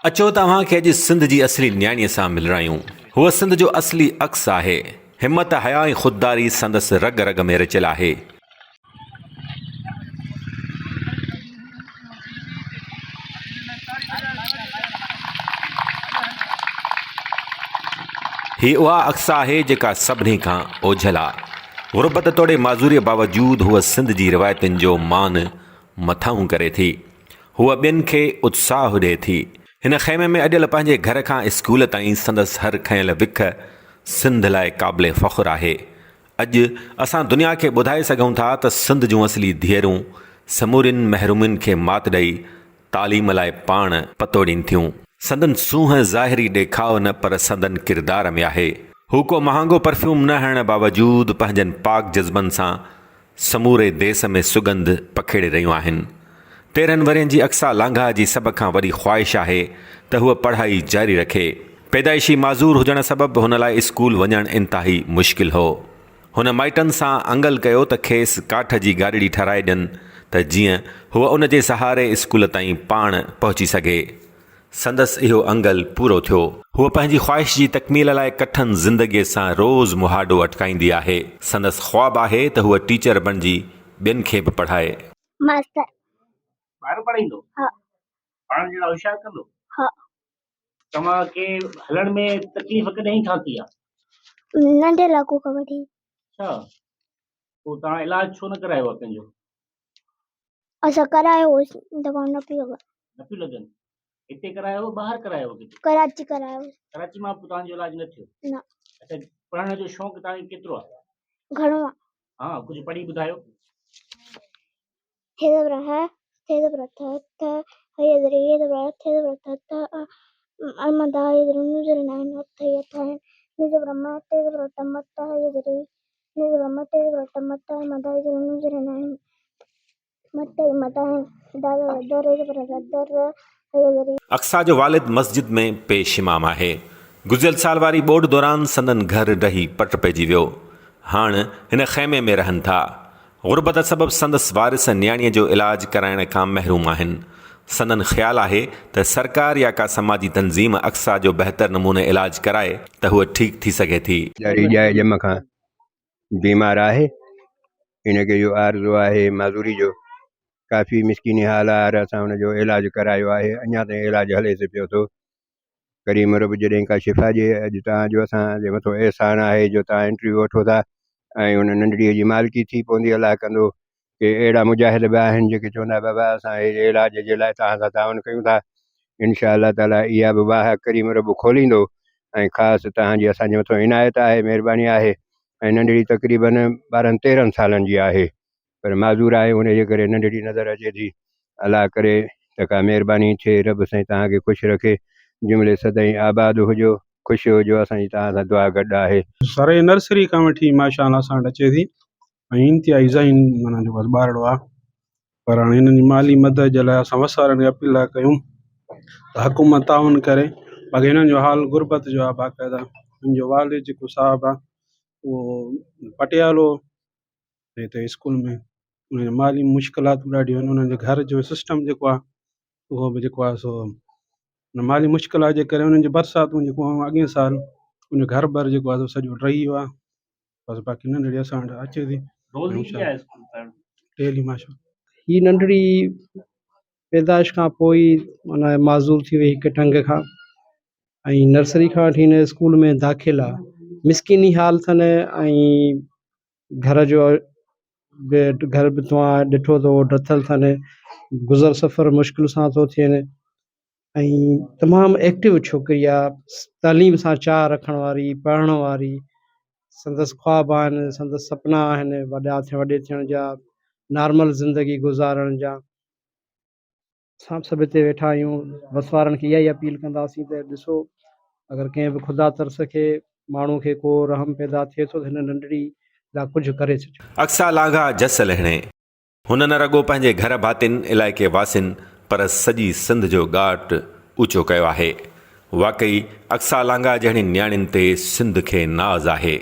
اچو ته اوهان کي اڄ سنڌ جي اصلي نياڻيء سان ملرايون. هوء سنڌ جو اصلي عڪس آهي. همت، حياء ۽ خودداري سندس رڳ رڳ ۾ رچيل آهي. هي اها عڪس آهي جيڪا سڀني کان اوجهل آ. غربت توڙي معذوريء باوجود هوء سنڌ جي روايتن جو مان مٿانهون ڪري ٿي. هوء ٻين کي اتساهه ڏئي ٿي. هن خيمي ۾ اڏيل پنهنجي گهر کان اسڪول تائين سندس هر کنيل وک سنڌ لاء قابل فخر آهي. اڄ اسان دنيا کي ٻڌائي سگهون ٿا ته سنڌ جون اصلي ڌيئرون سمورين محرومين کي مات ڏئي تعليم لاء پاڻ پتوڙين ٿيون. سندن سونهن ظاهري ڏيکاء نه پر سندن ڪردار ۾ آهي. هو ڪو مهانگو پرفيوم نه هڻڻ باوجود پنهنجن پاڪ جذبن سان سموري ديس ۾ سڳنڌ پکيڙي رهيون آهن. 13 ورهين جي اقصيٰ لانگاهه جي سڀ کان وڏي خواهش آهي ته هوء پڙهائي جاري رکي. پيدائشي معذور هجڻ سبب هن لاء اسڪول وڃڻ انتهائي مشڪل هو. هن مائٽن سان انگل ڪيو ته کيس ڪاٺ جي گاڏڙي ٺهرائي ڏين ته جيئن هوء ان جي سهاري اسڪول تائين پاڻ پهچي سگهي. سندس اهو انگل پورو ٿيو. هوء پنهنجي خواهش جي تڪميل لاء ڪٺن زندگيء سان روز مهاڏو اٽڪائيندي آهي. سندس خواب آهي ته هوء ٽيچر بڻجي ٻين کي به پڙهائي. ماستر. ٻار پڙهائيندو؟ ها. پاڻ جهڙا هوشيار ڪندو؟ ها. توهان کي هلڻ ۾ تڪليف ڪڏهن کان ٿي آ؟ ننڍي لاڳو کان وٺي. اڇا پوء توهان علاج ڇو نه ڪرايو آ پنهنجو؟ اسان ڪرايو هو دوائون نه پيون لڳن. نه پيون لڳن هتي ڪرايو هو ٻاهر ڪرايو هو ڪٿي؟ ڪراچي ڪرايو هو. ڪراچي مان پوء توهان جو علاج نه ٿيو؟ نه. اڇا پڙهڻ جو شوق توهان کي ڪيترو آهي؟ گهڻو آهي. ها ڪجهه پڙهي ٻڌايو. ٿي زبر ه ٿي زبر ٿ ٿ ه زبر ي زبر ر ٿ زبر ٿ ٿ ا ا م د ه زبر ن زبر ن ن ٿ ي ٿ ن زبر م ت زبر ت م ت ه زبر ي ن زبر م ت زبر ت م ت م د ه زبر ن زبر ن اقصيٰ جو والد مسجد ۾ پيش امام آهي. گذريل سال واري ٻوڏ دوران سندن گهر ڊهي پٽ پئجي ويو. هاڻ هن خيمي ۾ رهن ٿا. غربت سبب سندس وارث نياڻيء جو علاج ڪرائڻ کان محروم آهن. سندن خيال آهي ته سرڪار يا ڪا سماجي تنظيم اقصيٰ جو بهتر نموني علاج ڪرائي ته هوء ٺيڪ ٿي سگهي ٿي. ڄائي ڄم کان بيمار آهي ان کي جو عارضو آهي معذوري جو ڪافي مسڪيني حال آهر اسان ان جو علاج ڪرايو آهي اڃا تائين علاج هلي سي پيو ٿو ڪريم رب جڏهن ڪا شفا ڏي اڄ تان جو اسان جي مٿو احسان آهي جو تان انٽرويو وٺو ٿا ۽ ان ننڍڙي جي مالڪي ٿي پوندي الله ڪندو ڪي اهڙا مجاهد به آهن جيڪي چوندا بابا اسان هي علاج جي لاء توهان سان تعاون ڪيون ٿا انشاء الله تعالي اها به واهه ڪريم رب کوليندو ۽ خاص توهان جي اسان جي مٿو عنايت آهي مهرباني آهي ۽ ننڍڙي تقريبن ٻارهن تيرهن سالن جي آهي پر معذور آهي ان جي ڪري ننڍڙي نظر اچي ٿي الله ڪري ته ڪا مهرباني ٿئي رب سائين توهان کي خوش رکي جملي سدائين آباد هجو خوش هجو اسان جي توهان سان دعا گڏ آهي. سر هي نرسري کان وٺي ماشاء الله اسان وٽ اچي ٿي ۽ انتهائي ذهين معنيٰ جيڪو آهي ٻارڙو آهي پر هاڻي هنن جي مالي مدد جي لاء اسان وس وارن کي اپيل ٿا ڪيون ته حڪومت تعاون ڪري باقي هنن جو حال غربت جو آهي باقاعده هن جو والد جيڪو صاحب آهي اهو پٽيالو هتي اسڪول ۾ انهن جي مالي مشڪلاتون ڏاڍيون آهن انهن جي گهر جو سسٽم جيڪو آهي اهو به جيڪو آهي سو مالي مشڪلات جي ڪري انهن جي برساتون جيڪو اڳئين سال ان جو گهر بر جيڪو آهي سو سڄو ڊهي ويو آهي بس باقي ننڍڙي اسان وٽ اچي ٿي روز ايندي آهي اسڪول پڙهڻ؟ ڊيلي ماشاء الله. هي ننڍڙي پيدائش کان پوء ئي معنيٰ معذور ٿي وئي هڪ ٽنگ کان ۽ نرسري کان وٺي هن اسڪول ۾ داخل آ مسڪيني حال اٿن ۽ گهر جو به گهر به توهان ڏٺو ته اهو ڊٿل اٿن گذر سفر مشڪل سان ٿو ٿين ۽ تمام ايڪٽو ڇوڪري آ تعليم سان چاهه رکڻ واري پڙهڻ واري سندس خواب آهن سندس سپنا آهن وڏا ٿيڻ وڏي ٿيڻ جا نارمل زندگي گذارڻ جا. اسان به سڀ هتي ويٺا آهيون وس وارن کي اها ئي اپيل ڪنداسين ته ڏسو اگر ڪنهن به خدا ترس کي ماڻهو کي ڪو رحم پيدا ٿئي ٿو ته هن ننڍڙي لا ڪجهه ڪري ڇڏيو. اقصيٰ لانگاهه جس لهڻي. هن نه رڳو پنهنجي گهر ڀاتين، علائقي واسين پر سڄي سنڌ جو ڳاٽ اوچو ڪيو آهي. واقعي اقصيٰ لانگاهه جهڙين نياڻين تي سنڌ کي ناز آهي.